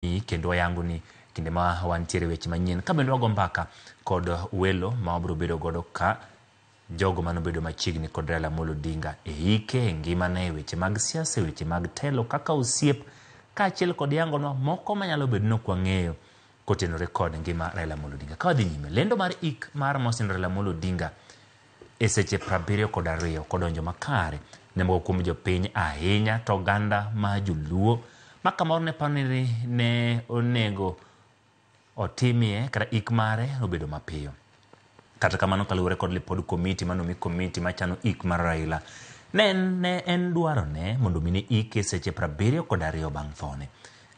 Kendo wayango ni kinde ma wantiere weche manyien ka bende wago mbaka kod welo ma wabiro bedo godo ka jogo manobedo machiegni kod Raila Amolo Odinga e hike, e ngimane, e weche mag siasa, e weche mag telo kaka osiep kaachiel kod yangonwa moko manyalo bedo ni ok wang'eyo kotenore kod ngima Raila Amolo Odinga. Ka wadhi nyime, lendo mar ik mar Mosindo Raila Amolo Odinga e seche 72 kodonjo makare ne moko kuom jopiny ahinya to oganda ma joluo ma kamoro ne paro ni ne onego otimie kata ik mare obedo mapiyo. Kata kamano kaluwore kod lipod komiti manomi komiti machano ik mar Raila ne en dwarone mondo mi ne ike seche 72 bang' thone.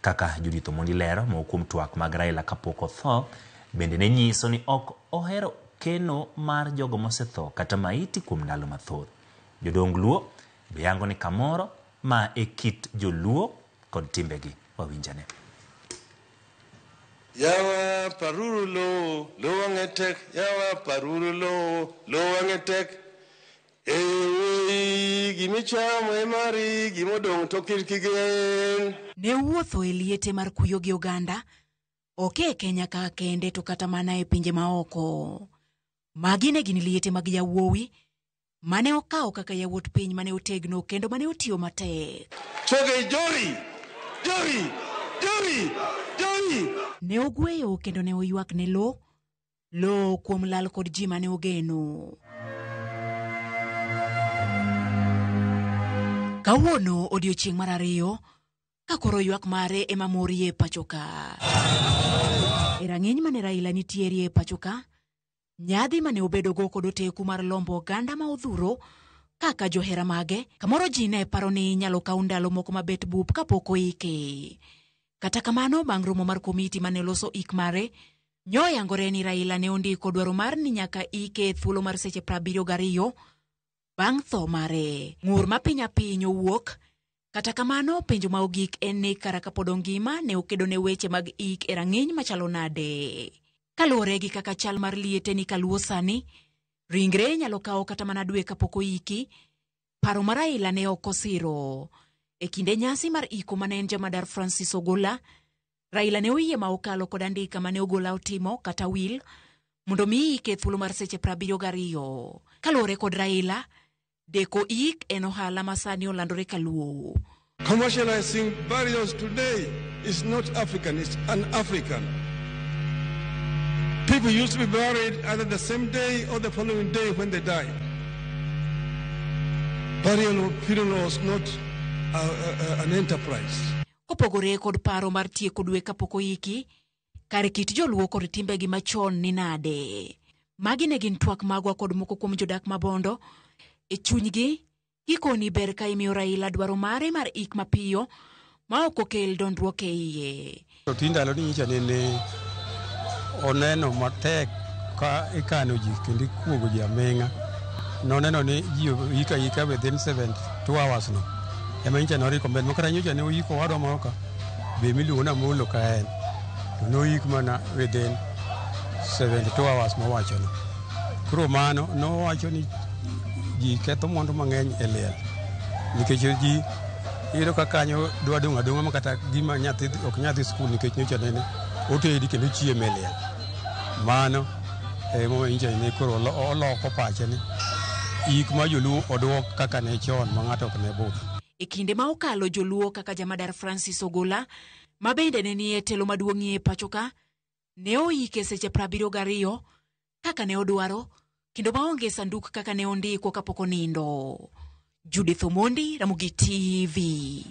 Kaka Judith Omondi lero, moko kuom twak mag Raila kapok otho bende ne nyiso ni ok ohero keno mar jogo mosetho kata maiti kuom ndalo mathoth. Jodong Luo be yango ni kamoro ma e kit joluo kod timbegi. Wawinjane. Yawa paruru lowo, lowo wang'e tek, yawa paruru lowo, lowo wang'e tek. Ewuoyi, gimichamo e mari, gimodong' to kik igen. Ne wuotho e liete mar kuyo gi oganda, ok e Kenya ka kende to kata mana e pinje maoko. Magi ne gin liete mag yawuowi mane okawo kaka yawuot piny mane otegno kendo mane otiyo matek. Choge jori, jori, jori, jori. Ne ogweyo kendo ne oywak ne lo, lo kuom lal kod ji mane ogeno. Kawuono odiochieng' mar ariyo ka koro ywak mare ema morie pacho ka. E rang'iny mane Raila nitierie pacho ka, nyadhi mane obedogo kod oteku mar lombo oganda ma odhuro kaka johera mage, kamoro ji ne paro ni inyalo kaw ndalo moko mabet bup kapok oike. Kata kamano, bang' romo mar komiti mane loso ik mare, nyoyangore ni Raila ne ondiko dwaro mar ni nyaka ike e thuolo mar seche 72 bang' tho mare. Ng'ur ma piny apiny owuok. Kata kamano, penjo ma ogik en ni kara kapod ongima ne okedo ne weche mag ik e rang'iny machalo nade. Kaluwore gi kaka chal mar liete ni kaluo sani, ringre nyalo kawo kata mana dwe kapok oiki. Paro mar Raila ne ok osiro. E kinde nyasi mar iko mane en jamadar Francis Ogola, Raila ne oyie ma okalo kod andika mane Ogola otimo kata wil mondo mi ike thuolo mar seche 72. Kaluwore kod Raila, deko ik en ohala ma sani olandore kaluo. Commercializing burials today is not African, it's un-African. People used to be buried either the same day or the following day when they died. Burial or funeral was not an enterprise. Kopogore kod paro mar tieko dwe kapok oiki, kar kit joluo kod timbegi machon ni nade? Magi ne gin twak magwa kod moko kuom jodak mabondo. E chunygi, gikoni ber ka imiyo Raila dwaro mare mar ik mapiyo ma ok okel dondruok e iye. To ti ndalo ni nyicha nene oneno matek ka ikano ji kendo ikuogo ji aming'a. Noneno ni ji yika yika within 72 hours no. Ema nyicha ne oriko mbele. Makata nyocha ne oyiko owadwa moro ka be miluongo ni Amolo ka en. To noyik mana within 72 hours mowachono. Koro mano nowacho ni ji ketho mwandu mang'eny e liel. Nikech ji iyudo ka kanyo dwa dong' adong'a ma kata gima nyathi ok nyathi skul nikech nyocha nene otedi kendo chiemo e liel. Mano emomiyo nyocha ne koro oloko pache ni ik ma joluo oduok kaka ne chon ma ng'ato ok ne budho. E kinde ma okalo joluo kaka jamadar Francis Ogola ma bende ne nie telo maduong'ie pacho ka ne oike seche 72 kaka ne odwaro kendo maonge sanduk kaka ne ondiko kapok onindo. Judith Omondi, Ramogi TV.